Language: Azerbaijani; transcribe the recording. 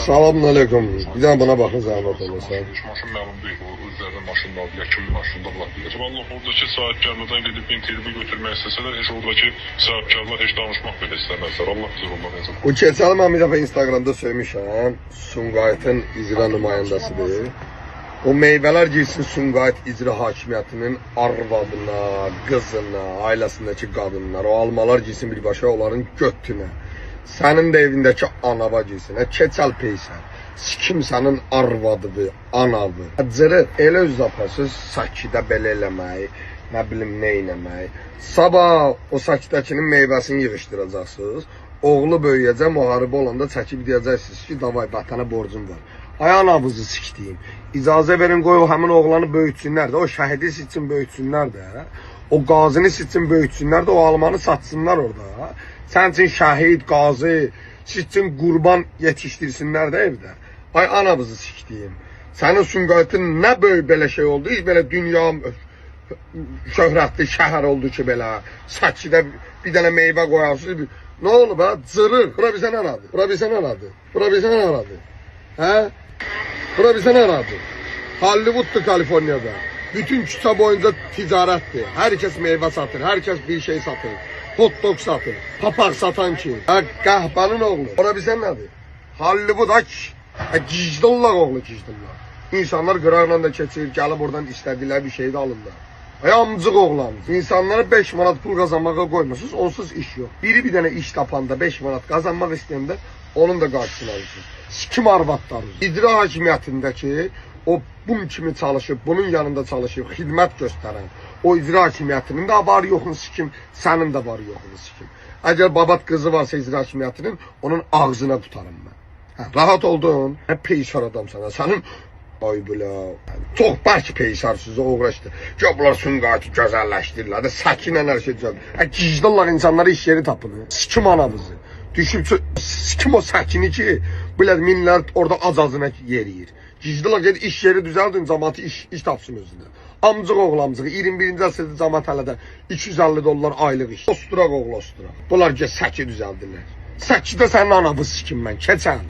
Salam aleyküm. Bir dənə buna baxın zəhmət olmasa. Heç maşın məlum deyil. O özlərinin maşınlar, ya kimin maşınında Allah bilir. Vallahi oradakı sahibkarlardan gedib intervyu götürmək istəsələr, heç oradakı sahibkarlar heç danışmaq belə istəməzlər. Allah bilir onlar necə. Bu keçəli mən bir dəfə Instagramda söymüşəm. Sumqayıtın icra nümayəndəsidir. O meyvələr girsin Sumqayıt icra hakimiyyətinin arvadına, qızına, ailəsindəki qadınlara. O almalar girsin birbaşa onların götünə. Sənin də evindəki anava girsin. Hə, keçəl peysər. Sikim sənin arvadıvı, anavı. Cırı elə üz aparsız Səkidə belə eləmək, nə bilim nə eləmək. Sabah o Səkidəkinin meyvəsini yığışdıracaqsınız. Oğlu böyüyəcək, müharibə olanda çəkib deyəcəksiniz ki, davay vətənə borcum var. Ay anavızı sikdiyim. İcazə verin qoy o həmin oğlanı böyütsünlər də, o şəhidi siçin böyütsünlər də. O qazını siçin böyütsünlər də, o almanı satsınlar orada. Sən üçün şəhid, qazi, siçin qurban yetişdirsinlər də evdə. Ay anavızı sikdiyim. Sənin Sumqayıtın nə böyük belə şey oldu, heç belə dünya şöhrətli şəhər oldu ki belə. Səkidə bir dənə meyvə qoyarsınız. Nə olub ha? Cırır. Bura bizə nə aradı? Bura bizə nə aradı? Bura bizə nə aradı? Hə? Bura bizə nə aradı? Hollywooddur Kaliforniyada. Bütün küçə boyunca ticarətdir. Hər kəs meyvə satır, hər kəs bir şey satır. Hot dog satır, papaq satan ki. Hə, qəhbənin oğlu. Bura bizə nədir? Hollywood aç. Hə, gijdullah oğlu gijdullah. İnsanlar qıraqla da keçir, gəlib oradan istədikləri bir şey də alırlar. Ay amcıq oğlan. İnsanlara 5 manat pul qazanmağa qoymursunuz, onsuz iş yox. Biri bir dənə iş tapanda 5 manat qazanmaq istəyəndə onun da qarşısını alırsınız. Sikim arvadlarınız. İcra hakimiyyətindəki o bum kimi çalışıb, bunun yanında çalışıb, xidmət göstərən o icra hakimiyyətinin də var yoxunu sikim, sənin də var yoxunu sikim. Əgər babat qızı varsa icra hakimiyyətinin, onun ağzına tutarım mən. Hə, rahat oldun. Nə peysar adamsan. ha. Sənin ay belə çox bərk peysarsız uğraşdı. Ki bunlar Sumqayıtı gözəlləşdirirlər də səkinlə hər şey düzəldir. Hə gizlirlər insanlara iş yeri tapın. Sikim anamızı. Düşüb sikim o səkini ki, belə minlər orada ac-acına yer yeyir. Gizlirlər get iş yeri düzəldin, cəmaatı iş tapsın özünə. Amcıq oğlu amcıq 21-ci əsrdə cəmaat hələ də 250 dollar aylıq iş. Osturaq oğlu osturaq. Bunlar ki səki düzəldirlər. Səkidə sənin anavı sikim mən, keçən.